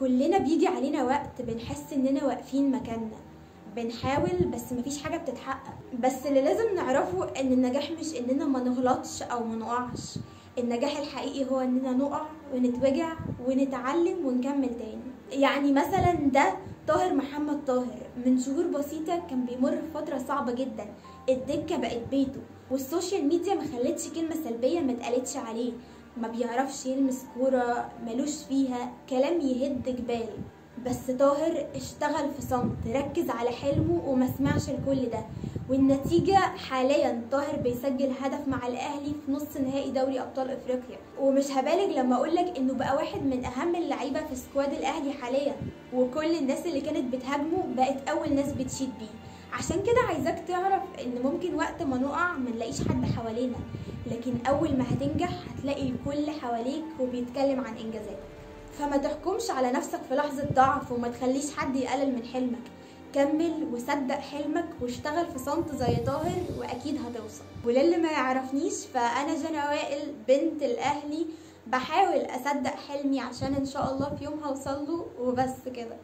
كلنا بيجي علينا وقت بنحس اننا واقفين مكاننا، بنحاول بس مفيش حاجة بتتحقق. بس اللي لازم نعرفه ان النجاح مش اننا ما نغلطش او ما نقعش، النجاح الحقيقي هو اننا نقع ونتوجع ونتعلم ونكمل تاني. يعني مثلا ده طاهر محمد طاهر، من شهور بسيطة كان بيمر بفترة صعبة جدا، الدكة بقت بيته، وال social media ما خلتش كلمة سلبية ما اتقالتش عليه، ما بيعرفش يلمس كورة، ملوش فيها، كلام يهد جبال. بس طاهر اشتغل في صمت، ركز على حلمه وما سمعش لكل ده، والنتيجة حاليا طاهر بيسجل هدف مع الأهلي في نص نهائي دوري أبطال أفريقيا. ومش هبالغ لما أقولك إنه بقى واحد من أهم اللعيبة في squad الأهلي حاليا، وكل الناس اللي كانت بتهاجمه بقت أول ناس بتشيد بيه. عشان كده عايزاك تعرف إن ممكن وقت ما نقع ما نلاقيش حد حوالينا، لكن أول ما هتنجح هتلاقي الكل حواليك وبيتكلم عن إنجازاتك. فما تحكمش على نفسك في لحظة ضعف، وما تخليش حد يقلل من حلمك. كمل وصدق حلمك واشتغل في صمت زي طاهر واكيد هتوصل. وللي ما يعرفنيش فانا جنى وائل، بنت الاهلي، بحاول اصدق حلمي عشان ان شاء الله في يوم هوصله. وبس كده.